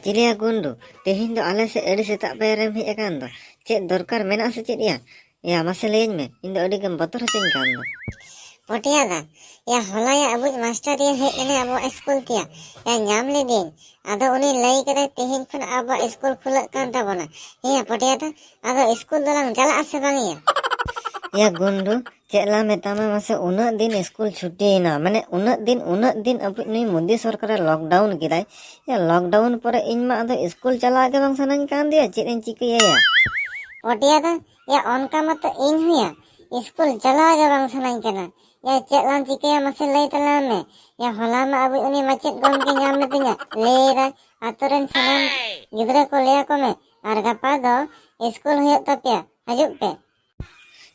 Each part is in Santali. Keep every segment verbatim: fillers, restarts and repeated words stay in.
ᱪᱤᱞᱤᱭᱟ ᱜᱩᱱᱰᱩ, ᱛᱮᱦᱮᱧ ᱫᱚ ᱟᱞᱮ ᱥᱮᱫ ᱟᱹᱰᱤ ᱥᱮᱛᱟᱜ ᱯᱟᱭᱟᱨᱮᱢ ᱦᱮᱡ ᱟᱠᱟᱱ ᱫᱚ? ᱪᱮᱫ ᱫᱚᱨᱠᱟᱨ ᱢᱮᱱᱟᱜᱼᱟ ᱥᱮ ᱪᱮᱫ ᱭᱟ? ᱭᱟ, ᱢᱟᱥᱮ ᱞᱟᱹᱭᱟᱹᱧ ᱢᱮ, ᱤᱧ ᱫᱚ ᱟᱹᱰᱤ ᱜᱮᱢ ᱵᱚᱛᱚᱨ ᱦᱚᱪᱚᱧ ᱠᱟᱱ ᱫᱚ᱾ ᱯᱚᱴᱤᱭᱟ ᱫᱟ, ᱭᱟ, ᱦᱚᱞᱟ ᱭᱟ ᱟᱵᱚᱭᱤᱡ ᱢᱟᱥᱴᱟᱨ ᱭᱟ ᱦᱮᱡ ᱞᱮᱱᱟᱭ ᱟᱵᱚᱣᱟᱜ ᱥᱠᱩᱞ ᱛᱮᱭᱟ᱾ ᱭᱟ, ᱧᱟᱢ ᱞᱮᱫᱮᱭᱟᱹᱧ᱾ ᱟᱫᱚ ᱩᱱᱤ ᱞᱟᱹᱭ ᱠᱮᱫᱟᱭ ᱛᱮᱦᱮᱧ ᱠᱷᱚᱱ ᱟᱵᱚᱣᱟᱜ ᱥᱠᱩᱞ ᱠᱷᱩᱞᱟᱹᱜ ᱠᱟᱱ ᱛᱟᱵᱚᱱᱟ᱾ ᱦᱮᱸ ᱭᱟ ᱯᱚᱴᱤᱭᱟ ᱫᱟ, ᱟᱫᱚ ᱥᱠᱩᱞ ᱫᱚᱞᱟᱝ ᱪᱟᱞᱟᱜᱼᱟ ᱥᱮ ᱵᱟᱝ ᱭᱟ? ᱭᱟ ᱜᱩᱱᱰᱩ, ᱪᱮᱫ ᱞᱟᱝ ᱢᱮᱛᱟᱢᱟ ᱢᱟᱥᱮ, ᱩᱱᱟᱹᱜ ᱫᱤᱱ ᱥᱠᱩᱞ ᱪᱷᱩᱴᱤᱭᱮᱱᱟ, ᱢᱟᱱᱮ ᱩᱱᱟᱹᱜ ᱫᱤᱱ, ᱩᱱᱟᱹᱜ ᱫᱤᱱ ᱟᱵᱚ ᱱᱩᱭ ᱢᱳᱫᱤ ᱥᱚᱨᱠᱟᱨᱮ ᱞᱚᱠᱰᱟᱣᱩᱱ ᱠᱮᱫᱟᱭ᱾ ᱭᱟ, ᱞᱚᱠᱰᱟᱣᱩᱱ ᱯᱚᱨᱮ ᱤᱧ ᱢᱟ ᱟᱫᱚ ᱥᱠᱩᱞ ᱪᱟᱞᱟᱜ ᱜᱮ ᱵᱟᱝ ᱥᱟᱱᱟᱧ ᱠᱟᱱ ᱫᱚᱭᱟ, ᱪᱮᱫ ᱤᱧ ᱪᱤᱠᱟᱹᱭᱟ ᱭᱟ? ᱯᱚᱴᱤᱭᱟ ᱫᱟ, ᱭᱟ, ᱚᱱᱠᱟ ᱢᱟᱛᱚ ᱤᱧ ᱦᱚᱸᱭᱟ, ᱥᱠᱩᱞ ᱪᱟᱞᱟᱣ ᱜᱮ ᱵᱟᱝ ᱥᱟᱱᱟᱧ ᱠᱟᱱᱟ᱾ ᱭᱟ, ᱪᱮᱫ ᱞᱟᱝ ᱪᱤᱠᱟᱹᱭᱟ ᱢᱟᱥᱮ ᱞᱟᱹᱭ ᱛᱟᱞᱟᱝ ᱢᱮ᱾ ᱭᱟ, ᱦᱚᱞᱟ ᱢᱟ ᱟᱵᱚ ᱩᱱᱤ ᱢᱟᱪᱮᱫ ᱜᱚᱢᱠᱮ ᱧᱟᱢ ᱞᱮᱫᱮᱧᱟ, ᱞᱟᱹᱭ ᱮᱫᱟᱭ, "ᱟᱛᱳ ᱨᱮᱱ ᱥᱟᱱᱟᱢ ᱜᱤᱫᱽᱨᱟᱹ ᱠᱚ ᱞᱟᱹᱭ ᱟᱠᱚ ᱢᱮ, ᱟᱨ ᱜᱟᱯᱟ ᱫᱚ ᱥᱠᱩᱞ ᱦᱩᱭᱩᱜ ᱛᱟᱯᱮᱭᱟ, ᱦᱤᱡᱩᱜ ᱯᱮ᱾"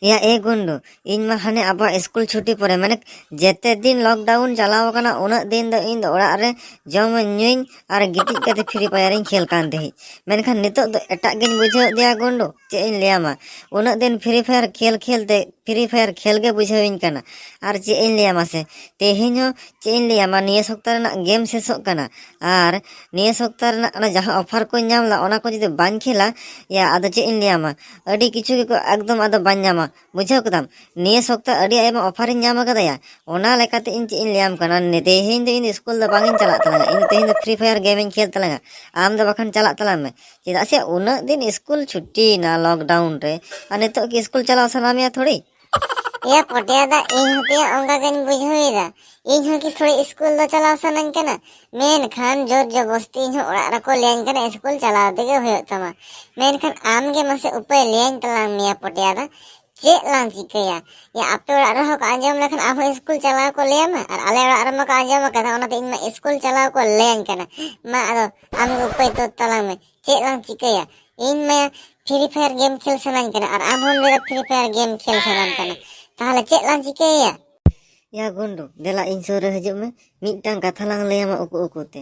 ᱭᱟ ᱮ ᱜᱩᱱᱰᱩ, ᱤᱧ ᱢᱟ ᱦᱟᱱᱮ ᱟᱵᱚᱣᱟᱜ ᱥᱠᱩᱞ ᱪᱷᱩᱴᱤ ᱯᱚᱨᱮ, ᱢᱟᱱᱮ ᱡᱮᱛᱮ ᱫᱤᱱ ᱞᱚᱠᱰᱟᱣᱩᱱ ᱪᱟᱞᱟᱣ ᱟᱠᱟᱱᱟ, ᱩᱱᱟᱹᱜ ᱫᱤᱱ ᱫᱚ ᱤᱧ ᱫᱚ ᱚᱲᱟᱜ ᱨᱮ ᱡᱚᱢᱟᱹᱧ ᱧᱩᱭᱟᱹᱧ ᱟᱨ ᱜᱤᱛᱤᱡ ᱠᱟᱛᱮ ᱯᱷᱨᱤ ᱯᱷᱟᱭᱟᱨᱤᱧ ᱠᱷᱮᱞ ᱠᱟᱱ ᱛᱟᱦᱮᱸᱫ᱾ ᱢᱮᱱᱠᱷᱟᱱ ᱱᱤᱛᱚᱜ ᱫᱚ ᱮᱴᱟᱜ ᱜᱤᱧ ᱵᱩᱡᱷᱟᱹᱣ ᱮᱫ ᱫᱮᱭᱟ ᱜᱩᱱᱰᱩ, ᱪᱮᱫ ᱤᱧ ᱞᱟᱹᱭᱟᱢᱟ, ᱩᱱᱟᱹᱜ ᱫᱤᱱ ᱯᱷᱨᱤ ᱯᱷᱟᱭᱟᱨ ᱠᱷᱮᱞ ᱠᱷᱮᱞ ᱛᱮ ᱯᱷᱨᱤ ᱯᱷᱟᱭᱟᱨ ᱠᱷᱮᱞ ᱜᱮ ᱵᱩᱡᱷᱟᱹᱣᱤᱧ ᱠᱟᱱᱟ᱾ ᱟᱨ ᱪᱮᱫ ᱤᱧ ᱞᱟᱹᱭᱟ ᱢᱟᱥᱮ, ᱛᱮᱦᱮᱧ ᱦᱚᱸ ᱪᱮᱫ ᱤᱧ ᱞᱟᱹᱭᱟᱢᱟ, ᱱᱤᱭᱟᱹ ᱥᱚᱯᱛᱟ ᱨᱮᱱᱟᱜ ᱜᱮᱢ ᱥᱮᱥᱚᱜ ᱠᱟᱱᱟ᱾ ᱟᱨ ᱱᱤᱭᱟᱹ ᱥᱚᱯᱛᱟ ᱨᱮᱱᱟᱜ ᱚᱱᱟ ᱡᱟᱦᱟᱸ ᱚᱯᱷᱟᱨ ᱠᱚᱧ ᱧᱟᱢ ᱞᱮᱫᱟ, ᱚᱱᱟ ᱠᱚ ᱡᱩᱫᱤ ᱵᱟᱹᱧ ᱠᱷᱮᱞᱟ, ᱭᱟ, ᱟᱫᱚ ᱪᱮᱫ ᱤᱧ ᱞᱟᱹᱭᱟᱢᱟ, ᱟᱹᱰᱤ ᱠᱤᱪᱷᱩ ᱜᱮᱠᱚ ᱮᱠᱫᱚᱢ ᱟᱫᱚ ᱵᱟᱹᱧ ᱧᱟᱢᱟ, ᱵᱩᱡᱷᱟᱹᱣ ᱠᱮᱫᱟᱢ? ᱱᱤᱭᱟᱹ ᱥᱚᱯᱛᱟ ᱟᱹᱰᱤ ᱟᱭᱢᱟ ᱚᱯᱷᱟᱨᱤᱧ ᱧᱟᱢ ᱟᱠᱟᱫᱟ ᱭᱟ, ᱚᱱᱟ ᱞᱮᱠᱟᱛᱮ ᱤᱧ ᱪᱮᱫ ᱤᱧ ᱞᱟᱹᱭᱟᱢ ᱠᱟᱱᱟ, ᱱᱮ-, ᱛᱮᱦᱮᱧ ᱫᱚ ᱤᱧ ᱫᱚ ᱥᱠᱩᱞ ᱫᱚ ᱵᱟᱝ ᱤᱧ ᱪᱟᱞᱟᱜ ᱛᱟᱞᱟᱝᱟ, ᱤᱧ ᱫᱚ ᱛᱮᱦᱮᱧ ᱫᱚ ᱯᱷᱨᱤ ᱯᱷᱟᱭᱟᱨ ᱜᱮᱢ ᱤᱧ ᱠᱷᱮᱞ ᱛᱟᱞᱟᱝᱟ᱾ ᱟᱢ ᱫᱚ ᱵᱟᱠᱷᱟᱱ ᱪᱟᱞᱟᱜ ᱛᱟᱞᱟᱝ ᱢᱮ, ᱪᱮᱫᱟᱜ ᱥᱮ ᱩᱱᱟᱹᱜ ᱫᱤᱱ ᱥᱠᱩᱞ ᱪᱷᱩᱴᱤᱭᱮᱱᱟ ᱞᱚᱠᱰᱟᱣᱩᱱ ᱨᱮ, ᱟᱨ ᱱᱤᱛᱚᱜ ᱠᱤ ᱥᱠᱩᱞ ᱪᱟᱞᱟᱣ ᱥᱟᱱᱟ ᱢᱮᱭᱟ ᱛᱷᱚᱲᱤ? ᱮᱭᱟ ᱯᱚᱴᱮᱭᱟ ᱫᱟ, ᱤᱧ ᱦᱚᱸ ᱛᱚᱭᱟ ᱚᱱᱠᱟ ᱜᱤᱧ ᱵᱩᱡᱷᱟᱹᱣᱮᱫᱟ᱾ ᱤᱧ ᱦᱚᱸ ᱠᱤ ᱛᱷᱚᱲᱤ ᱥᱠᱩᱞ ᱫᱚ ᱪᱟᱞᱟᱣ ᱥᱟᱱᱟᱧ ᱠᱟᱱᱟ, ᱢᱮᱱᱠᱷᱟᱱ ᱡᱳᱨ ᱡᱚᱵᱚᱥᱛᱤ ᱤᱧ ᱦᱚᱸ ᱚᱲᱟᱜ ᱨᱮᱠᱚ ᱞᱟᱹᱭᱟᱹᱧ ᱠᱟᱱᱟ ᱥᱠᱩᱞ ᱪᱟᱞᱟᱣ ᱛᱮᱜᱮ ᱦᱩᱭᱩᱜ ᱛᱟᱢᱟ᱾ ᱢᱮᱱᱠᱷᱟᱱ ᱟᱢ ᱜᱮ ᱢᱟᱥᱮ ᱩᱯᱟᱹᱭ ᱞᱟᱹᱭᱟᱹᱧ ᱛᱟᱞᱟᱝ ᱢᱮᱭᱟ ᱯᱚᱴᱮᱭᱟ ᱫᱟ, ᱪᱮᱫ ᱞᱟᱝ ᱪᱤᱠᱟᱹᱭᱟ? ᱭᱟ ᱟᱯᱮ ᱚᱲᱟᱜ ᱨᱮᱦᱚᱸ ᱠᱚ ᱟᱸᱡᱚᱢ ᱞᱮᱠᱷᱟᱱ ᱟᱢ ᱦᱚᱸ ᱥᱠᱩᱞ ᱪᱟᱞᱟᱣ ᱠᱚ ᱞᱟᱹᱭᱟᱢᱟ, ᱟᱨ ᱟᱞᱮ ᱚᱲᱟᱜ ᱨᱮᱢᱟ ᱠᱚ ᱟᱸᱡᱚᱢ ᱟᱠᱟᱫᱟ, ᱚᱱᱟᱛᱮ ᱤᱧ ᱢᱟ ᱥᱠᱩᱞ ᱪᱟᱞᱟᱣ ᱠᱚ ᱞᱟᱹᱭᱟᱹᱧ ᱠᱟᱱᱟ᱾ ᱢᱟ ᱟᱫᱚ ᱟᱢ ᱜᱮ ᱩᱯᱟᱹᱭ ᱛᱚ ᱛᱟᱞᱟᱝ ᱢᱮ, ᱪᱮᱫ ᱞᱟᱝ ᱪᱤᱠᱟᱹᱭᱟ? ᱤᱧ ᱢᱟ ᱯᱷᱨᱤ ᱯᱷᱟᱭᱟᱨ ᱜᱮᱢ ᱠᱷᱮᱞ ᱥᱟᱱᱟᱧ ᱠᱟᱱᱟ, ᱟᱨ ᱟᱢ ᱦᱚᱸᱢ ᱞᱟᱹᱭᱫᱟ ᱯᱷᱨᱤ ᱯᱷᱟᱭᱟᱨ ᱜᱮᱢ ᱠᱷᱮᱞ ᱥᱟᱱᱟᱢ ᱠᱟᱱᱟ, ᱛᱟᱦᱚᱞᱮ ᱪᱮᱫ ᱞᱟᱝ ᱪᱤᱠᱟᱹᱭᱟ? ᱭᱟ ᱜᱩᱱᱰᱩ, ᱫᱮᱞᱟ ᱤᱧ ᱥᱩᱨ ᱨᱮ ᱦᱤᱡᱩᱜ ᱢᱮ, ᱢᱤᱫᱴᱟᱝ ᱠᱟᱛᱷᱟ ᱞᱟᱝ ᱞᱟᱹᱭᱟᱢᱟ ᱩᱠᱩ ᱩᱠᱩ ᱛᱮ᱾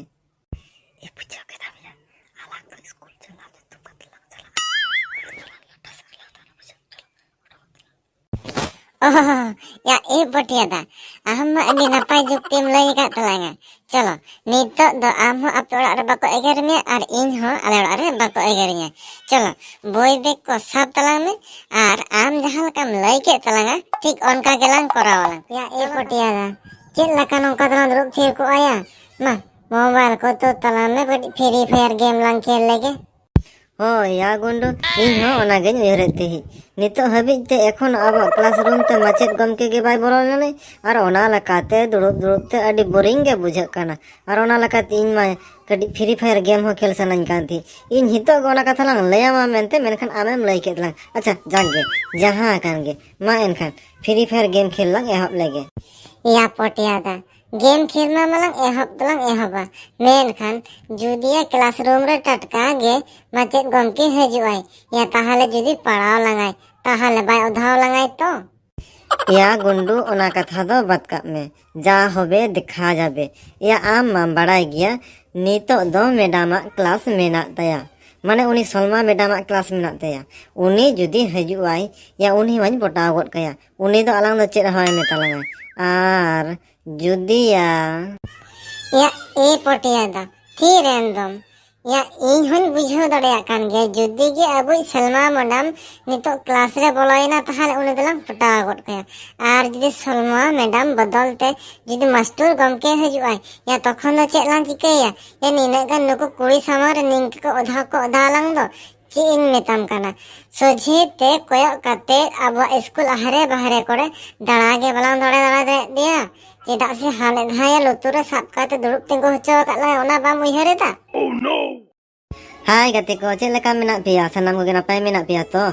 ᱮ, ᱵᱩᱡᱷᱟᱹᱣ ᱠᱮᱫᱟᱢ ᱭᱟ, ᱟᱞᱟᱝ ᱫᱚ ᱥᱠᱩᱞ ᱪᱟᱞᱟᱣ ᱧᱩᱛᱩᱢ ᱠᱟᱛᱮ ᱞᱟᱝ ᱪᱟᱞᱟᱜᱼᱟ᱾ ᱞᱟᱴᱟ ᱥᱮᱫ ᱞᱟᱝ ᱫᱟᱬᱟ, ᱵᱩᱡᱷᱟᱹᱣ? ᱪᱚᱞᱚ, ᱩᱰᱩᱠ ᱛᱟᱞᱟᱝ᱾ ᱭᱟ ᱮ ᱯᱚᱴᱤᱭᱟ ᱫᱟ, ᱟᱢ ᱢᱟ ᱟᱹᱰᱤ ᱱᱟᱯᱟᱭ ᱡᱩᱠᱛᱤᱢ ᱞᱟᱹᱭ ᱟᱠᱟᱫ ᱛᱟᱞᱟᱝᱟ᱾ ᱪᱚᱞᱚ, ᱱᱤᱛᱚᱜ ᱫᱚ ᱟᱢ ᱦᱚᱸ ᱟᱯᱮ ᱚᱲᱟᱜ ᱨᱮ ᱵᱟᱠᱚ ᱮᱜᱮᱨ ᱢᱮᱭᱟ ᱟᱨ ᱤᱧ ᱦᱚᱸ ᱟᱞᱮ ᱚᱲᱟᱜ ᱨᱮ ᱵᱟᱠᱚ ᱮᱜᱮᱨᱤᱧᱟ᱾ ᱪᱚᱞᱚ, ᱵᱳᱭ ᱵᱮᱜᱽ ᱠᱚ ᱥᱟᱵ ᱛᱟᱞᱟᱝ ᱢᱮ ᱟᱨ ᱟᱢ ᱡᱟᱦᱟᱸ ᱞᱮᱠᱟᱢ ᱞᱟᱹᱭ ᱠᱮᱫ ᱛᱟᱞᱟᱝᱟ, ᱴᱷᱤᱠ ᱚᱱᱠᱟ ᱜᱮᱞᱟᱝ ᱠᱚᱨᱟᱣ ᱟᱞᱟᱝ᱾ ᱭᱟ ᱮ ᱯᱚᱴᱤᱭᱟ ᱫᱟ, ᱪᱮᱫ ᱞᱮᱠᱟ ᱱᱚᱝᱠᱟ ᱫᱚᱞᱟᱝ ᱫᱩᱲᱩᱵ ᱛᱷᱤᱨ ᱠᱚᱜᱼᱟ ᱭᱟ? ᱢᱟ, ᱢᱳᱵᱟᱭᱤᱞ ᱠᱚ ᱛᱩᱫ ᱛᱟᱞᱟᱝ ᱢᱮ, ᱠᱟᱹᱴᱤᱡ ᱯᱷᱨᱤ ᱯᱷᱟᱭᱟᱨ ᱜᱮᱢ ᱞᱟᱝ ᱠᱷᱮᱞ ᱞᱮᱜᱮ᱾ ᱦᱳᱭ ᱭᱟ ᱜᱩᱱᱰᱩ, ᱤᱧ ᱦᱚᱸ ᱚᱱᱟᱜᱤᱧ ᱩᱭᱦᱟᱹᱨᱮᱫ ᱛᱟᱦᱮᱸᱫ᱾ ᱱᱤᱛᱚᱜ ᱦᱟᱹᱵᱤᱡ ᱛᱮ ᱮᱠᱷᱚᱱ ᱟᱵᱚᱣᱟᱜ ᱠᱞᱟᱥᱨᱩᱢ ᱛᱮ ᱢᱟᱪᱮᱫ ᱜᱚᱢᱠᱮ ᱜᱮ ᱵᱟᱭ ᱵᱚᱞᱚ ᱞᱮᱱᱟᱭ, ᱟᱨ ᱚᱱᱟ ᱞᱮᱠᱟᱛᱮ ᱫᱩᱲᱩᱵ ᱫᱩᱲᱩᱵ ᱛᱮ ᱟᱹᱰᱤ ᱵᱳᱨᱤᱝ ᱜᱮ ᱵᱩᱡᱷᱟᱹᱜ ᱠᱟᱱᱟ᱾ ᱟᱨ ᱚᱱᱟ ᱞᱮᱠᱟᱛᱮ ᱤᱧ ᱢᱟ ᱠᱟᱹᱴᱤᱡ ᱯᱷᱨᱤ ᱯᱷᱟᱭᱟᱨ ᱜᱮᱢ ᱦᱚᱸ ᱠᱷᱮᱞ ᱥᱟᱱᱟᱧ ᱠᱟᱱ ᱛᱟᱦᱮᱸᱫ᱾ ᱤᱧ ᱱᱤᱛᱚᱜ ᱜᱮ ᱚᱱᱟ ᱠᱟᱛᱷᱟ ᱞᱟᱝ ᱞᱟᱹᱭᱟᱢᱟ ᱢᱮᱱᱛᱮ, ᱢᱮᱱᱠᱷᱟᱱ ᱟᱢᱮᱢ ᱞᱟᱹᱭ ᱠᱮᱫ ᱞᱟᱝ᱾ ᱟᱪᱪᱷᱟ, ᱡᱟᱠ ᱜᱮ, ᱡᱟᱦᱟᱸ ᱟᱠᱟᱱ ᱜᱮ, ᱢᱟ ᱮᱱᱠᱷᱟᱱ ᱯᱷᱨᱤ ᱯᱷᱟᱭᱟᱨ ᱜᱮᱢ ᱠᱷᱮᱞ ᱞᱟᱝ ᱮᱦᱚᱵ ᱞᱮᱜᱮ᱾ ᱭᱟ ᱯᱚᱴᱤᱭᱟ ᱫᱟ, ᱜᱮᱢ ᱠᱷᱮᱞ ᱢᱟ ᱢᱟᱞᱟᱝ ᱮᱦᱚᱵ ᱫᱚᱞᱟᱝ ᱮᱦᱚᱵᱟ, ᱢᱮᱱᱠᱷᱟᱱ ᱡᱩᱫᱤᱭᱟ ᱠᱞᱟᱥᱨᱩᱢ ᱨᱮ ᱴᱟᱴᱠᱟ ᱜᱮ ᱢᱟᱪᱮᱫ ᱜᱚᱢᱠᱮ ᱦᱤᱡᱩᱜᱼᱟᱭ, ᱭᱟ ᱛᱟᱦᱚᱞᱮ ᱡᱩᱫᱤ ᱯᱟᱲᱟᱣ ᱞᱟᱝᱟᱭ, ᱛᱟᱦᱚᱞᱮ ᱵᱟᱭ ᱚᱫᱷᱟᱣ ᱞᱟᱝᱟᱭ ᱛᱚ? ᱭᱟ ᱜᱩᱱᱰᱩ, ᱚᱱᱟ ᱠᱟᱛᱷᱟ ᱫᱚ ᱵᱟᱫ ᱠᱟᱜ ᱢᱮ, ᱡᱟ ᱦᱚᱵᱮ ᱫᱮᱠᱷᱟ ᱡᱟᱵᱮ᱾ ᱭᱟ ᱟᱢ ᱢᱟᱢ ᱵᱟᱲᱟᱭ ᱜᱮᱭᱟ, ᱱᱤᱛᱚᱜ ᱫᱚ ᱢᱮᱰᱟᱢᱟᱜ ᱠᱞᱟᱥ ᱢᱮᱱᱟᱜ ᱛᱟᱭᱟ, ᱢᱟᱱᱮ ᱩᱱᱤ ᱥᱚᱞᱢᱟ ᱢᱮᱰᱟᱢᱟᱜ ᱠᱞᱟᱥ ᱢᱮᱱᱟᱜ ᱛᱟᱭᱟ᱾ ᱩᱱᱤ ᱡᱩᱫᱤ ᱦᱤᱡᱩᱜ ᱟᱭ, ᱭᱟ ᱩᱱᱤ ᱢᱟᱧ ᱯᱚᱴᱟᱣ ᱜᱚᱫ ᱠᱟᱭᱟ᱾ ᱩᱱᱤ ᱫᱚ ᱟᱞᱟᱝ ᱫᱚ ᱪᱮᱫ ᱦᱚᱸ ᱵᱟᱭ ᱢᱮᱛᱟ ᱞᱟᱝᱟ᱾ ᱟᱨ ᱡᱩᱫᱤᱭᱟ᱾ ᱭᱟ ᱮ ᱯᱚᱴᱤᱭᱟ ᱫᱟ, ᱛᱷᱤᱨ ᱮᱱ ᱫᱚᱢ᱾ ᱭᱟ ᱤᱧ ᱦᱚᱧ ᱵᱩᱡᱷᱟᱹᱣ ᱫᱟᱲᱮᱭᱟᱜ ᱠᱟᱱ ᱜᱮᱭᱟ, ᱡᱩᱫᱤ ᱜᱮ ᱟᱵᱚᱭᱤᱡ ᱥᱮᱞᱢᱟ ᱢᱮᱰᱟᱢ ᱱᱤᱛᱚᱜ ᱠᱞᱟᱥ ᱨᱮ ᱵᱚᱞᱚᱭᱮᱱᱟ, ᱛᱟᱦᱚᱞᱮ ᱩᱱᱤ ᱫᱚᱞᱟᱝ ᱯᱚᱴᱟᱣ ᱜᱚᱫ ᱠᱟᱭᱟ᱾ ᱟᱨ ᱡᱩᱫᱤ ᱥᱚᱞᱢᱟ ᱢᱮᱰᱟᱢ ᱵᱚᱫᱚᱞ ᱛᱮ ᱡᱩᱫᱤ ᱢᱟᱥᱴᱚᱨ ᱜᱚᱢᱠᱮ ᱦᱤᱡᱩᱜ ᱟᱭ, ᱭᱟ ᱛᱚᱠᱷᱚᱱ ᱫᱚ ᱪᱮᱫ ᱞᱟᱝ ᱪᱤᱠᱟᱹᱭᱟ? ᱭᱟ ᱱᱤᱱᱟᱹᱜ ᱜᱟᱱ ᱱᱩᱠᱩ ᱠᱩᱲᱤ ᱥᱟᱢᱟᱝ ᱨᱮ ᱱᱤᱝᱠᱟᱹ ᱠᱚ ᱚᱫᱷᱟ ᱠᱚ ᱚᱫᱷᱟ ᱞᱟᱝ ᱫᱚ, ᱪᱮᱫ ᱤᱧ ᱢᱮᱛᱟᱢ ᱠᱟᱱᱟ? ᱥᱚᱡᱷᱮ ᱛᱮ ᱠᱚᱭᱚᱜ ᱠᱟᱛᱮ ᱟᱵᱚᱣᱟᱜ ᱥᱠᱩᱞ ᱟᱦᱨᱮ ᱵᱟᱦᱨᱮ ᱠᱚᱨᱮ ᱫᱟᱬᱟ ᱜᱮ ᱵᱟᱞᱟᱝ ᱫᱟᱬᱟ ᱫᱟᱬᱟ ᱫᱟᱲᱮᱭᱟᱜ ᱫᱮᱭᱟ᱾ ᱪᱮᱫᱟᱜ ᱥᱮ ᱦᱟᱱᱮ ᱫᱷᱟᱭᱮ ᱞᱩᱛᱩᱨ ᱨᱮ ᱥᱟᱵ ᱠᱟᱛᱮ ᱫᱩᱲᱩᱵ ᱛᱤᱸᱜᱩ ᱦᱚᱪᱚ ᱟᱠᱟᱫ ᱞᱟᱝ, ᱚᱱᱟ ᱵᱟᱢ ᱩᱭᱦᱟᱹᱨ ᱮᱫᱟ? ᱦᱟᱭ ᱜᱟᱛᱮ ᱠᱚ, ᱪᱮᱫ ᱞᱮᱠᱟ ᱢᱮᱱᱟᱜ ᱯᱮᱭᱟ? ᱥᱟᱱᱟᱢ ᱠᱚᱜᱮ ᱱᱟᱯᱟᱭ ᱢᱮᱱᱟᱜ ᱯᱮᱭᱟ ᱛᱚ?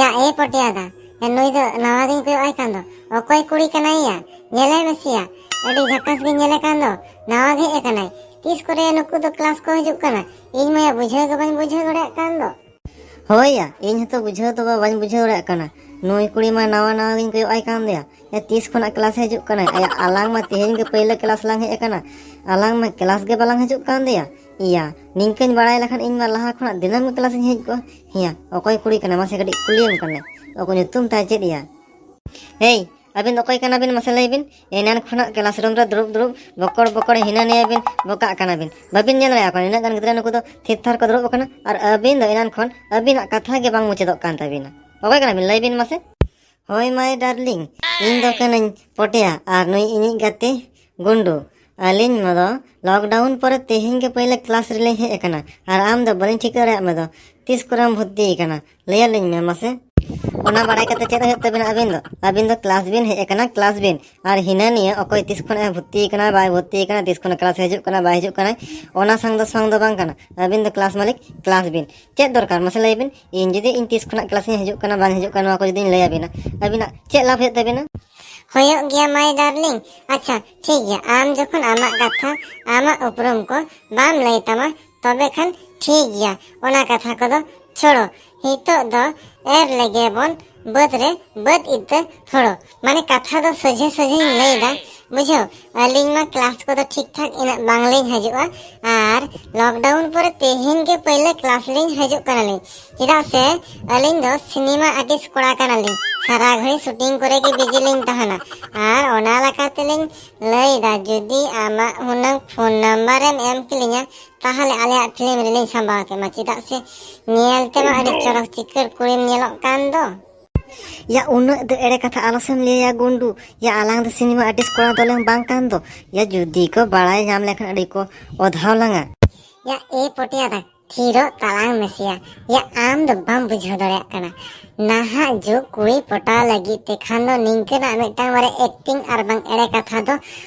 ᱭᱟ ᱮ ᱯᱚᱴᱤᱭᱟ ᱫᱟ, ᱭᱟ ᱱᱩᱭ ᱫᱚ ᱱᱟᱣᱟ ᱜᱤᱧ ᱠᱚᱭᱚᱜ ᱟᱭ ᱠᱟᱱ ᱫᱚ᱾ ᱚᱠᱚᱭ ᱠᱩᱲᱤ ᱠᱟᱱᱟᱭ ᱭᱟ? ᱧᱮᱞᱮ ᱢᱮᱥᱮᱭᱟ, ᱟᱹᱰᱤ ᱡᱷᱟᱠᱟᱥ ᱜᱮ ᱧᱮᱞᱮ ᱠᱟᱱ ᱫᱚ᱾ ᱱᱟᱣᱟ ᱜᱮ ᱦᱮᱡ ᱟᱠᱟᱱᱟᱭ᱾ ᱛᱤᱥ ᱠᱚᱨᱮ ᱱᱩᱠᱩ ᱫᱚ ᱠᱞᱟᱥ ᱠᱚ ᱦᱤᱡᱩᱜ ᱠᱟᱱᱟ? ᱤᱧ ᱢᱟ ᱭᱟ ᱵᱩᱡᱷᱟᱹᱣ ᱜᱮ ᱵᱟᱹᱧ ᱵᱩᱡᱷᱟᱹᱣ ᱫᱟᱲᱮᱭᱟᱜ ᱠᱟᱱ ᱫᱚ᱾ ᱦᱳᱭ ᱭᱟ, ᱤᱧ ᱦᱚᱸᱛᱚ ᱵᱩᱡᱷᱟᱹᱣ ᱫᱚ ᱵᱟᱹᱧ ᱵᱩᱡᱷᱟᱹᱣ ᱫᱟᱲᱮᱭᱟᱜ ᱠᱟᱱᱟ᱾ ᱱᱩᱭ ᱠᱩᱲᱤ ᱢᱟ ᱱᱟᱣᱟ ᱱᱟᱣᱟ ᱜᱤᱧ ᱠᱚᱭᱚᱜ ᱟᱭ ᱠᱟᱱ ᱫᱚᱭᱟ᱾ ᱭᱟ ᱛᱤᱥ ᱠᱷᱚᱱᱟᱜ ᱠᱞᱟᱥ ᱮ ᱦᱤᱡᱩᱜ ᱠᱟᱱᱟᱭ? ᱟᱭᱟ ᱟᱞᱟᱝ ᱢᱟ ᱛᱮᱦᱮᱧ ᱜᱮ ᱯᱳᱭᱞᱳ ᱠᱞᱟᱥ ᱞᱟᱝ ᱦᱮᱡ ᱟᱠᱟᱱᱟ᱾ ᱟᱞᱟᱝ ᱢᱟ ᱠᱞᱟᱥ ᱜᱮ ᱵᱟᱞᱟᱝ ᱦᱤᱡᱩᱜ ᱠᱟᱱ ᱫᱚᱭᱟ᱾ ᱤᱭᱟ, ᱱᱤᱝᱠᱟᱹᱧ ᱵᱟᱲᱟᱭ ᱞᱮᱠᱷᱟᱱ ᱤᱧ ᱢᱟ ᱞᱟᱦᱟ ᱠᱷᱚᱱᱟᱜ ᱫᱤᱱᱟᱹᱢ ᱜᱮ ᱠᱞᱟᱥ ᱤᱧ ᱦᱮᱡ ᱠᱚᱜᱼᱟ᱾ ᱦᱮᱸᱭᱟ, ᱚᱠᱚᱭ ᱠᱩᱲᱤ ᱠᱟᱱᱟᱭ ᱢᱟᱥᱮ ᱠᱟᱹᱴᱤᱡ ᱠᱩᱞᱤᱭᱮᱢ ᱠᱟᱱᱟᱭ᱾ ᱚᱠᱚᱭ ᱧᱩᱛᱩᱢ ᱛᱟᱭ ᱪᱮᱫ ᱭᱟ? ᱦᱮᱭ, ᱟᱹᱵᱤᱱ ᱫᱚ ᱚᱠᱚᱭ ᱠᱟᱱᱟ ᱵᱤᱱ ᱢᱟᱥᱮ ᱞᱟᱹᱭ ᱵᱤᱱ? ᱮᱱᱟᱱ ᱠᱷᱚᱱᱟᱜ ᱠᱞᱟᱥᱨᱩᱢ ᱨᱮ ᱫᱩᱲᱩᱵ ᱫᱩᱲᱩᱵ ᱵᱚᱠᱚᱲ ᱵᱚᱠᱚᱲ ᱦᱤᱱᱟᱹ ᱱᱤᱭᱟᱹ ᱵᱤᱱ ᱵᱚᱠᱟᱜ ᱠᱟᱱᱟ ᱵᱤᱱ᱾ ᱵᱟᱹᱵᱤᱱ ᱧᱮᱞ ᱫᱟᱲᱮᱭᱟᱜ ᱠᱟᱱᱟ ᱱᱤᱱᱟᱹᱜ ᱜᱟᱱ ᱜᱤᱫᱽᱨᱟᱹ ᱱᱩᱠᱩ ᱫᱚ ᱛᱷᱤᱨ ᱛᱷᱟᱨ ᱠᱚ ᱫᱩᱲᱩᱵ ᱟᱠᱟᱱᱟ ᱟᱨ ᱟᱹᱵᱤᱱ ᱫᱚ ᱮᱱᱟᱱ ᱠᱷᱚᱱ ᱟᱹᱵᱤᱱᱟᱜ ᱠᱟᱛᱷᱟ ᱜᱮ ᱵᱟᱝ ᱢᱩᱪᱟᱹᱫᱚᱜ ᱠᱟᱱ ᱛᱟᱹᱵᱤᱱᱟ᱾ ᱚᱠᱚᱭ ᱠᱟᱱᱟ ᱵᱤᱱ ᱞᱟᱹᱭ ᱵᱤᱱ ᱢᱟᱥᱮ? ᱦᱳᱭ my darling, ᱤᱧ ᱫᱚ ᱠᱟᱹᱱᱟᱹᱧ ᱯᱚᱴᱮᱭᱟ ᱟᱨ ᱱᱩᱭ ᱤᱧᱤᱡ ᱜᱟᱛᱮ ᱜᱩᱱᱰᱩ᱾ ᱟᱹᱞᱤᱧ ᱢᱟ ᱫᱚ ᱞᱚᱠᱰᱟᱣᱩᱱ ᱯᱚᱨᱮ ᱛᱮᱦᱮᱧ ᱜᱮ ᱯᱳᱭᱞᱳ ᱠᱞᱟᱥ ᱨᱮᱞᱤᱧ ᱦᱮᱡ ᱟᱠᱟᱱᱟ ᱟᱨ ᱟᱢ ᱫᱚ ᱵᱟᱹᱞᱤᱧ ᱴᱷᱤᱠᱟᱹ ᱫᱟᱲᱮᱭᱟᱜ ᱢᱮ ᱫᱚ᱾ ᱛᱤᱥ ᱠᱚᱨᱮᱢ ᱵᱷᱚᱨᱛᱤ ᱟᱠᱟᱱᱟ? ᱞᱟᱹᱭᱟᱞᱤᱧ ᱢᱮ ᱢᱟᱥᱮ᱾ ᱚᱱᱟ ᱵᱟᱲᱟᱭ ᱠᱟᱛᱮ ᱪᱮᱫ ᱦᱩᱭᱩᱜ ᱛᱟᱵᱤᱱᱟ ᱟᱹᱵᱤᱱ ᱫᱚ? ᱟᱹᱵᱤᱱ ᱫᱚ ᱠᱞᱟᱥ ᱵᱤᱱ ᱦᱮᱡ ᱟᱠᱟᱱᱟ, ᱠᱞᱟᱥ ᱵᱤᱱ᱾ ᱟᱨ ᱦᱤᱱᱟᱹ ᱱᱤᱭᱟᱹ ᱚᱠᱚᱭ ᱛᱤᱥ ᱠᱷᱚᱱ ᱮ ᱵᱷᱚᱨᱛᱤ ᱟᱠᱟᱱᱟ, ᱵᱟᱭ ᱵᱷᱚᱨᱛᱤ ᱟᱠᱟᱱᱟ, ᱛᱤᱥ ᱠᱷᱚᱱ ᱠᱞᱟᱥ ᱦᱤᱡᱩᱜ ᱠᱟᱱᱟ, ᱵᱟᱭ ᱦᱤᱡᱩᱜ ᱠᱟᱱᱟ, ᱚᱱᱟ ᱥᱟᱝ ᱫᱚ ᱥᱟᱝ ᱫᱚ ᱵᱟᱝ ᱠᱟᱱᱟ᱾ ᱟᱹᱵᱤᱱ ᱫᱚ ᱠᱞᱟᱥ ᱢᱟᱹᱞᱤᱠ, ᱠᱞᱟᱥ ᱵᱤᱱ᱾ ᱪᱮᱫ ᱫᱚᱨᱠᱟᱨ ᱢᱟᱥᱮ ᱞᱟᱹᱭ ᱵᱤᱱ? ᱤᱧ ᱡᱩᱫᱤ ᱤᱧ ᱛᱤᱥ ᱠᱷᱚᱱᱟᱜ ᱠᱞᱟᱥ ᱤᱧ ᱦᱤᱡᱩᱜ ᱠᱟᱱᱟ, ᱵᱟᱝ ᱦᱤᱡᱩᱜ ᱠᱟᱱᱟ, ᱱᱚᱣᱟ ᱠᱚ ᱡᱩᱫᱤᱧ ᱞᱟᱹᱭ ᱟᱵᱤᱱᱟ, ᱟᱹᱵᱤᱱᱟᱜ ᱪᱮᱫ ᱞᱟᱵᱷ ᱦᱩᱭᱩᱜ ᱛᱟᱵᱤᱱᱟ? ᱦᱩᱭᱩᱜ ᱜᱮᱭᱟ my darling᱾ ᱟᱪᱪᱷᱟ, ᱴᱷᱤᱠ ᱜᱮᱭᱟ, ᱟᱢ ᱡᱚᱠᱷᱚᱱ ᱟᱢᱟᱜ ᱠᱟᱛᱷᱟ, ᱟᱢᱟᱜ ᱩᱯᱨᱩᱢ ᱠᱚ ᱵᱟᱢ ᱞᱟᱹᱭ ᱛᱟᱢᱟ, ᱛᱚᱵᱮ ᱠᱷᱟᱱ ᱴᱷᱤᱠ ᱜᱮᱭᱟ, ᱚᱱᱟ ᱠᱟᱛᱷᱟ ᱠᱚᱫᱚ ᱪᱷᱚᱲᱚ᱾ ᱱᱤᱛᱚᱜ ᱫᱚ ᱮᱨ ᱞᱮᱜᱮ ᱵᱚᱱ ᱵᱟᱹᱫᱽ ᱨᱮ ᱵᱟᱹᱫᱽ ᱤᱛᱟᱹ ᱦᱳᱲᱳ᱾ ᱢᱟᱱᱮ ᱠᱟᱛᱷᱟ ᱫᱚ ᱥᱚᱡᱷᱮ ᱥᱚᱡᱷᱮᱧ ᱞᱟᱹᱭᱫᱟ, ᱵᱩᱡᱷᱟᱹᱣ᱾ ᱟᱹᱞᱤᱧ ᱢᱟ ᱠᱞᱟᱥ ᱠᱚᱫᱚ ᱴᱷᱤᱠ ᱴᱷᱟᱠ ᱤᱱᱟᱹᱜ ᱵᱟᱝᱞᱤᱧ ᱦᱤᱡᱩᱜᱼᱟ, ᱟᱨ ᱞᱚᱠᱰᱟᱣᱩᱱ ᱯᱚᱨᱮ ᱛᱮᱦᱮᱧ ᱜᱮ ᱯᱳᱭᱞᱳ ᱠᱞᱟᱥ ᱞᱤᱧ ᱦᱤᱡᱩᱜ ᱠᱟᱱᱟᱞᱤᱧ᱾ ᱪᱮᱫᱟᱜ ᱥᱮ ᱟᱹᱞᱤᱧ ᱫᱚ ᱥᱤᱱᱮᱢᱟ ᱟᱨᱴᱤᱥᱴ ᱠᱚᱲᱟ ᱠᱟᱱᱟᱞᱤᱧ, ᱥᱟᱨᱟ ᱜᱷᱟᱹᱲᱤ ᱥᱩᱴᱤᱝ ᱠᱚᱨᱮ ᱜᱮ ᱵᱤᱡᱤ ᱞᱤᱧ ᱛᱟᱦᱮᱱᱟ᱾ ᱟᱨ ᱚᱱᱟ ᱞᱮᱠᱟ ᱛᱮᱞᱤᱧ ᱞᱟᱹᱭᱫᱟ, ᱡᱩᱫᱤ ᱟᱢᱟᱜ ᱦᱩᱱᱟᱹᱝ ᱯᱷᱳᱱ ᱱᱟᱢᱵᱟᱨᱮᱢ ᱮᱢ ᱠᱮᱞᱤᱧᱟ, ᱛᱟᱦᱚᱞᱮ ᱟᱞᱮᱭᱟᱜ ᱯᱷᱤᱞᱢ ᱨᱮᱞᱤᱧ ᱥᱟᱢᱵᱟᱣ ᱠᱮᱢᱟ᱾ ᱪᱮᱫᱟᱜ ᱥᱮ ᱧᱮᱞ ᱛᱮᱢᱟ ᱟᱹᱰᱤ ᱪᱚᱨᱚᱠ ᱪᱤᱠᱟᱹᱲ ᱠᱩᱲᱤᱢ ᱧᱮᱞᱚᱜ ᱠᱟᱱ ᱫᱚ᱾ ᱭᱟ, ᱩᱱᱟᱹᱜ ᱫᱚ ᱮᱲᱮ ᱠᱟᱛᱷᱟ ᱟᱞᱚᱥᱮᱢ ᱞᱟᱹᱭᱟ ᱜᱩᱱᱰᱩ᱾ ᱭᱟ, ᱟᱞᱟᱝ ᱫᱚ ᱥᱤᱱᱮᱢᱟ ᱟᱨᱴᱤᱥᱴ ᱠᱚᱲᱟ ᱫᱚᱞᱟᱝ ᱵᱟᱝ ᱠᱟᱱ ᱫᱚ᱾ ᱭᱟ, ᱡᱩᱫᱤ ᱠᱚ ᱵᱟᱲᱟᱭ ᱧᱟᱢ ᱞᱮᱠᱷᱟᱱ ᱟᱹᱰᱤ ᱠᱚ ᱚᱫᱷᱟᱣ ᱞᱟᱝᱟ᱾ ᱭᱟ, ᱮ ᱯᱚᱴᱮᱭᱟ ᱫᱟ, ᱛᱷᱤᱨᱚᱜ ᱛᱟᱞᱟᱝ ᱢᱮᱥᱮᱭᱟ᱾ ᱭᱟ, ᱟᱢ ᱫᱚ ᱵᱟᱢ ᱵᱩᱡᱷᱟᱹᱣ ᱫᱟᱲᱮᱭᱟᱜ ᱠᱟᱱᱟ᱾ ᱱᱟᱦᱟᱜ ᱡᱩᱜᱽ ᱠᱩᱲᱤ ᱯᱚᱴᱟᱣ ᱞᱟᱹᱜᱤᱫ ᱛᱮ ᱠᱷᱟᱱ ᱫᱚ ᱱᱤᱝᱠᱟᱹᱱᱟᱜ ᱢᱤᱫᱴᱟᱝ ᱵᱟᱨᱭᱟ ᱮᱠᱴᱤᱝ ᱟᱨ ᱵᱟᱝ ᱮᱲᱮ ᱠᱟᱛᱷᱟ ᱫᱚ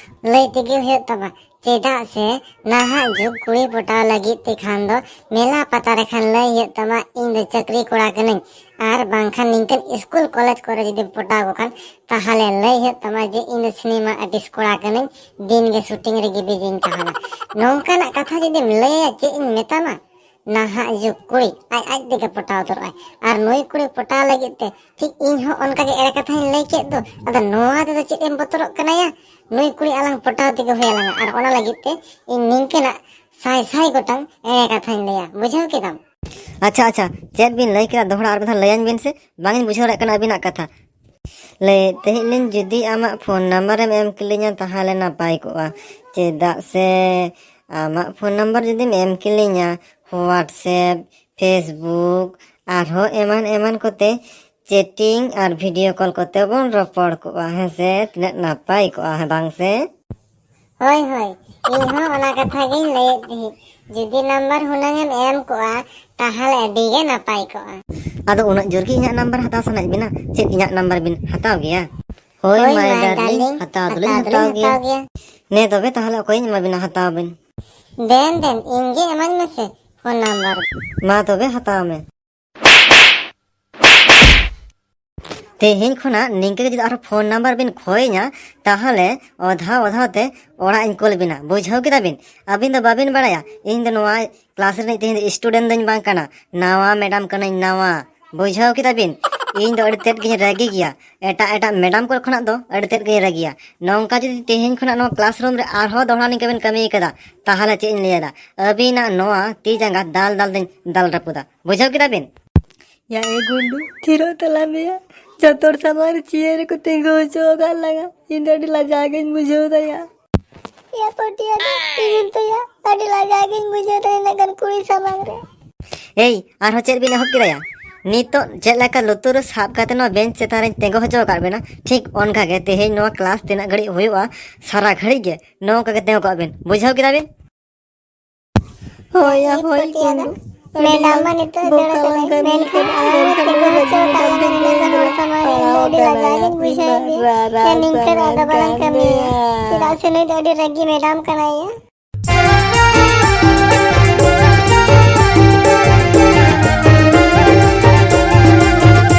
ᱞᱟᱹᱭ ᱛᱮᱜᱮ ᱦᱩᱭᱩᱜ ᱛᱟᱢᱟ᱾ ᱪᱮᱫᱟᱜ ᱥᱮ ᱱᱟᱦᱟᱜ ᱡᱩᱜᱽ ᱠᱩᱲᱤ ᱯᱚᱴᱟᱣ ᱞᱟᱹᱜᱤᱫ ᱛᱮ ᱠᱷᱟᱱ ᱫᱚ ᱢᱮᱞᱟ ᱯᱟᱛᱟ ᱨᱮ ᱠᱷᱟᱱ ᱞᱟᱹᱭ ᱦᱩᱭᱩᱜ ᱛᱟᱢᱟ, "ᱤᱧ ᱫᱚ ᱪᱟᱹᱠᱨᱤ ᱠᱚᱲᱟ ᱠᱟᱹᱱᱟᱹᱧ", ᱟᱨ ᱵᱟᱝᱠᱷᱟᱱ ᱱᱤᱝᱠᱟᱹᱱ ᱥᱠᱩᱞ ᱠᱚᱞᱮᱡᱽ ᱠᱚᱨᱮ ᱡᱩᱫᱤᱢ ᱯᱚᱴᱟᱣ ᱠᱚ ᱠᱷᱟᱱ, ᱛᱟᱦᱚᱞᱮ ᱞᱟᱹᱭ ᱦᱩᱭᱩᱜ ᱛᱟᱢᱟ ᱡᱮ, "ᱤᱧ ᱫᱚ ᱥᱤᱱᱮᱢᱟ ᱟᱨᱴᱤᱥᱴ ᱠᱚᱲᱟ ᱠᱟᱹᱱᱟᱹᱧ, ᱫᱤᱱ ᱜᱮ ᱥᱩᱴᱤᱝ ᱨᱮᱜᱮ ᱵᱤᱡᱤᱧ ᱛᱟᱦᱮᱱᱟ᱾" ᱱᱚᱝᱠᱟᱱᱟᱜ ᱠᱟᱛᱷᱟ ᱡᱩᱫᱤᱢ ᱞᱟᱹᱭᱟ, ᱪᱮᱫ ᱤᱧ ᱢᱮᱛᱟᱢᱟ? ᱱᱟᱦᱟᱜ ᱡᱩᱜᱽ ᱠᱩᱲᱤ ᱟᱡ ᱟᱡ ᱛᱮᱜᱮ ᱯᱚᱴᱟᱣ ᱩᱛᱟᱹᱨᱚᱜᱼᱟᱭ᱾ ᱟᱨ ᱱᱩᱭ ᱠᱩᱲᱤ ᱯᱚᱴᱟᱣ ᱞᱟᱹᱜᱤᱫ ᱛᱮ ᱴᱷᱤᱠ ᱤᱧ ᱦᱚᱸ ᱚᱱᱠᱟ ᱜᱮ ᱮᱲᱮ ᱠᱟᱛᱷᱟᱧ ᱞᱟᱹᱭ ᱠᱮᱫ ᱫᱚ᱾ ᱟᱫᱚ ᱱᱚᱣᱟ ᱛᱮᱫᱚ ᱪᱮᱫ ᱮᱢ ᱵᱚᱛᱚᱨᱚᱜ ᱠᱟᱱᱟ ᱭᱟ? ᱱᱩᱭ ᱠᱩᱲᱤ ᱟᱞᱟᱝ ᱯᱚᱴᱟᱣ ᱛᱮᱜᱮ ᱦᱩᱭ ᱟᱞᱟᱝᱟ, ᱟᱨ ᱚᱱᱟ ᱞᱟᱹᱜᱤᱫ ᱛᱮ ᱤᱧ ᱱᱤᱝᱠᱟᱹᱱᱟᱜ ᱥᱟᱭ ᱥᱟᱭ ᱜᱚᱴᱟᱝ ᱮᱲᱮ ᱠᱟᱛᱷᱟᱧ ᱞᱟᱹᱭᱟ, ᱵᱩᱡᱷᱟᱹᱣ ᱠᱮᱫᱟᱢ? ᱟᱪᱪᱷᱟ, ᱟᱪᱪᱷᱟ, ᱪᱮᱫ ᱵᱤᱱ ᱞᱟᱹᱭ ᱠᱮᱫᱟ? ᱫᱚᱦᱲᱟ ᱟᱨ ᱢᱤᱫ ᱫᱷᱟᱣ ᱞᱟᱹᱭᱟᱹᱧ ᱵᱤᱱ ᱥᱮ, ᱵᱟᱝ ᱤᱧ ᱵᱩᱡᱷᱟᱹᱣ ᱫᱟᱲᱮᱭᱟᱜ ᱠᱟᱱᱟ ᱟᱹᱵᱤᱱᱟᱜ ᱠᱟᱛᱷᱟ᱾ ᱞᱟᱹᱭᱮᱫ ᱛᱟᱦᱮᱸᱫ ᱞᱤᱧ, ᱡᱩᱫᱤ ᱟᱢᱟᱜ ᱯᱷᱳᱱ ᱱᱟᱢᱵᱟᱨᱮᱢ ᱮᱢ ᱠᱮᱞᱤᱧᱟ, ᱛᱟᱦᱚᱞᱮ ᱱᱟᱯᱟᱭ ᱠᱚᱜᱼᱟ᱾ ᱪᱮᱫᱟᱜ ᱥᱮ ᱟᱢᱟᱜ ᱯᱷᱳᱱ ᱱᱟᱢᱵᱟᱨ ᱡᱩᱫᱤᱢ ᱮᱢ ᱠᱮᱞᱤᱧᱟ, WhatsApp, Facebook, ᱟᱨᱦᱚᱸ ᱮᱢᱟᱱ ᱮᱢᱟᱱ ᱠᱚᱛᱮ ᱪᱮᱴᱤᱝ ᱟᱨ ᱵᱷᱤᱰᱤᱭᱳ ᱠᱚᱞ ᱠᱚᱛᱮ ᱵᱚᱱ ᱨᱚᱯᱚᱲ ᱠᱚᱜᱼᱟ, ᱦᱮᱸ ᱥᱮ? ᱛᱤᱱᱟᱹᱜ ᱱᱟᱯᱟᱭ ᱠᱚᱜᱼᱟ, ᱦᱮᱸ ᱵᱟᱝ ᱥᱮ? ᱦᱳᱭ, ᱦᱳᱭ, ᱤᱧ ᱦᱚᱸ ᱚᱱᱟ ᱠᱟᱛᱷᱟ ᱜᱤᱧ ᱞᱟᱹᱭᱮᱫ ᱛᱟᱦᱮᱸᱫ᱾ ᱡᱩᱫᱤ ᱱᱟᱢᱵᱟᱨ ᱦᱩᱱᱟᱹᱝ ᱮᱢ ᱮᱢ ᱠᱚᱜᱼᱟ, ᱛᱟᱦᱚᱞᱮ ᱟᱹᱰᱤ ᱜᱮ ᱱᱟᱯᱟᱭ ᱠᱚᱜᱼᱟ᱾ ᱟᱫᱚ ᱩᱱᱟᱹᱜ ᱡᱳᱨ ᱜᱮ ᱤᱧᱟᱹᱜ ᱱᱟᱢᱵᱟᱨ ᱦᱟᱛᱟᱣ ᱥᱟᱱᱟᱭᱮᱫ ᱵᱤᱱᱟ? ᱪᱮᱫ ᱤᱧᱟᱹᱜ ᱱᱟᱢᱵᱟᱨ ᱵᱤᱱ ᱦᱟᱛᱟᱣ ᱜᱮᱭᱟ? ᱦᱳᱭ, ᱦᱳᱭ, my my darling, darling, ᱦᱟᱛᱟᱣ ᱫᱚᱞᱤᱧ ᱦᱟᱛᱟᱣ ᱫᱚᱞᱤᱧ ᱜᱮᱭᱟ᱾ ᱦᱟᱛᱟᱣ ᱜᱮᱭᱟ᱾ ᱱᱮ ᱛᱚᱵᱮ ᱛᱟᱦᱚᱞᱮ ᱚᱠᱚᱭᱤᱧ ᱮᱢᱟ ᱵᱤᱱᱟ? ᱦᱟᱛᱟᱣ ᱵᱤᱱ᱾ ᱫᱮᱱ, ᱫᱮᱱ, ᱤᱧ ᱜᱮ ᱮᱢᱟᱹᱧ ᱢᱮᱥᱮ ᱯᱷᱳᱱ ᱱᱟᱢᱵᱟᱨ᱾ ᱢᱟ ᱛᱚᱵᱮ ᱦᱟᱛᱟᱣ ᱢᱮ᱾ ᱛᱮᱦᱮᱧ ᱠᱷᱚᱱᱟᱜ ᱱᱤᱝᱠᱟᱹ ᱜᱮ ᱡᱩᱫᱤ ᱟᱨᱦᱚᱸ ᱯᱷᱳᱱ ᱱᱟᱢᱵᱟᱨ ᱵᱤᱱ ᱠᱷᱚᱭᱤᱧᱟ, ᱛᱟᱦᱚᱞᱮ ᱚᱫᱷᱟᱣ ᱚᱫᱷᱟᱣ ᱛᱮ ᱚᱲᱟᱜ ᱤᱧ ᱠᱩᱞ ᱵᱤᱱᱟ᱾ ᱵᱩᱡᱷᱟᱹᱣ ᱠᱮᱫᱟ ᱵᱤᱱ? ᱟᱹᱵᱤᱱ ᱫᱚ ᱵᱟᱵᱤᱱ ᱵᱟᱲᱟᱭᱟ, ᱤᱧ ᱫᱚ ᱱᱚᱣᱟ ᱠᱞᱟᱥ ᱨᱤᱱᱤᱡ ᱛᱮᱦᱮᱧ ᱫᱚ student ᱫᱚᱧ ᱵᱟᱝ ᱠᱟᱱᱟ, ᱱᱟᱣᱟ ᱢᱮᱰᱟᱢ ᱠᱟᱹᱱᱟᱹᱧ, ᱱᱟᱣᱟ᱾ ᱵᱩᱡᱷᱟᱹᱣ ᱠᱮᱫᱟ ᱵᱤᱱ? ᱤᱧ ᱫᱚ ᱟᱹᱰᱤ ᱛᱮᱫ ᱜᱤᱧ ᱨᱟᱹᱜᱤ ᱜᱮᱭᱟ᱾ ᱮᱴᱟᱜ ᱮᱴᱟᱜ ᱢᱮᱰᱟᱢ ᱠᱚ ᱠᱷᱚᱱᱟᱜ ᱫᱚ ᱟᱹᱰᱤ ᱛᱮᱫ ᱜᱤᱧ ᱨᱟᱹᱜᱤᱭᱟ᱾ ᱱᱚᱝᱠᱟ ᱡᱩᱫᱤ ᱛᱮᱦᱮᱧ ᱠᱷᱚᱱᱟᱜ ᱱᱚᱣᱟ ᱠᱞᱟᱥᱨᱩᱢ ᱨᱮ ᱟᱨᱦᱚᱸ ᱫᱚᱦᱲᱟ ᱱᱤᱝᱠᱟᱹ ᱵᱤᱱ ᱠᱟᱹᱢᱤ ᱠᱟᱫᱟ, ᱛᱟᱦᱚᱞᱮ ᱪᱮᱫ ᱤᱧ ᱞᱟᱹᱭᱟ ᱫᱟ? ᱟᱹᱵᱤᱱᱟᱜ ᱱᱚᱣᱟ ᱛᱤ ᱡᱟᱸᱜᱟ ᱫᱟᱞ ᱫᱟᱞ ᱫᱚᱧ ᱫᱟᱞ ᱨᱟᱹᱯᱩᱫᱟ᱾ ᱵᱩᱡᱷᱟᱹᱣ ᱠᱮᱫᱟ ᱵᱤᱱ? ᱭᱟ ᱮ ᱜᱩᱰᱩ, ᱛᱷᱤᱨᱚᱜ ᱛᱟᱞᱟᱝ ᱢᱮᱭᱟ᱾ ᱡᱚᱛᱚ ᱦᱚᱲ ᱥᱟᱢᱟᱝ ᱨᱮ ᱪᱤᱭᱟᱹᱨ ᱨᱮᱠᱚ ᱛᱤᱸᱜᱩ ᱦᱚᱪᱚ ᱟᱠᱟᱫ ᱞᱟᱝᱟ᱾ ᱤᱧ ᱫᱚ ᱟᱹᱰᱤ ᱞᱟᱡᱟᱣ ᱜᱤᱧ ᱵᱩᱡᱷᱟᱹᱣ ᱫᱟ ᱭᱟ᱾ ᱭᱟ ᱯᱟᱹᱴᱤᱭᱟᱹ ᱫᱚ ᱤᱧ ᱛᱮᱭᱟ, ᱟᱹᱰᱤ ᱞᱟᱡᱟᱣ ᱜᱤᱧ ᱵᱩᱡᱷᱟᱹᱣ ᱫᱟ ᱤᱱᱟᱹᱜ ᱜᱟᱱ ᱠᱩᱲᱤ ᱥᱟᱢᱟᱝ ᱨᱮ᱾ ᱮᱭ, ᱟᱨᱦᱚᱸ ᱪᱮᱫ ᱵᱤᱱ ᱮᱦᱚᱵ ᱠᱮᱫᱟ ᱭᱟ? ᱱᱤᱛᱚᱜ ᱪᱮᱫ ᱞᱮᱠᱟ ᱞᱩᱛᱩᱨ ᱨᱮ ᱥᱟᱵ ᱠᱟᱛᱮ ᱱᱚᱣᱟ ᱵᱮᱧᱪ ᱪᱮᱛᱟᱱ ᱨᱮᱧ ᱛᱤᱸᱜᱩ ᱦᱚᱪᱚ ᱟᱠᱟᱫ ᱵᱮᱱᱟ, ᱴᱷᱤᱠ ᱚᱱᱠᱟ ᱜᱮ ᱛᱮᱦᱮᱧ ᱱᱚᱣᱟ ᱠᱞᱟᱥ ᱛᱤᱱᱟᱹᱜ ᱜᱷᱟᱹᱲᱤᱡ ᱦᱩᱭᱩᱜᱼᱟ, ᱥᱟᱨᱟ ᱜᱷᱟᱹᱲᱤᱡ ᱜᱮ ᱱᱚᱝᱠᱟ ᱜᱮ ᱛᱤᱸᱜᱩ ᱠᱚᱜ ᱵᱤᱱ᱾ ᱵᱩᱡᱷᱟᱹᱣ ᱠᱮᱫᱟ ᱵᱤᱱ? ᱦᱳᱭ ᱭᱟ, ᱦᱳᱭ, ᱯᱟᱹᱴᱤᱭᱟᱹ ᱫᱚ ᱜᱩᱰᱩ᱾ ᱟᱹᱰᱤ ᱢᱮᱰᱟᱢ ᱢᱟ ᱱᱤᱛᱚᱜ ᱵᱚᱠᱟ ᱫᱟᱹᱲ ᱞᱟᱝ ᱠᱟᱱᱟᱭ, ᱠᱟᱹᱢᱤ ᱢᱮᱱᱠᱷᱟᱱ ᱠᱟᱱᱟ, ᱟᱞᱟᱝ ᱢᱟ ᱢᱮᱱᱠᱷᱟᱱ ᱛᱤᱸᱜᱩ ᱟᱹᱰᱤ ᱦᱚᱪᱚ ᱟᱠᱟᱫ ᱞᱟᱝᱟ ᱱᱤᱱᱟᱹᱜ ᱜᱟᱱ ᱦᱚᱲ ᱥᱟᱢᱟᱝ ᱨᱮ᱾ ᱤᱧ ᱫᱚ ᱟᱹᱰᱤ ᱞᱟᱡᱟᱣ ᱜᱤᱧ ᱵᱩᱡᱷᱟᱹᱣᱮᱫ ᱜᱮ᱾ ᱨᱟᱨᱟ ᱭᱟ, ᱱᱤᱝᱠᱟᱹ ᱫᱚ ᱟᱫᱚ ᱵᱟᱞᱟᱝ ᱠᱟᱹᱢᱤᱭᱟ᱾ ᱠᱟᱹᱢᱤᱭᱟ᱾ ᱪᱮᱫᱟᱜ ᱥᱮ ᱱᱩᱭ ᱫᱚ ᱟᱹᱰᱤ ᱨᱟᱹᱜᱤ ᱢᱮᱰᱟᱢ ᱠᱟᱱᱟᱭ ᱭᱟ᱾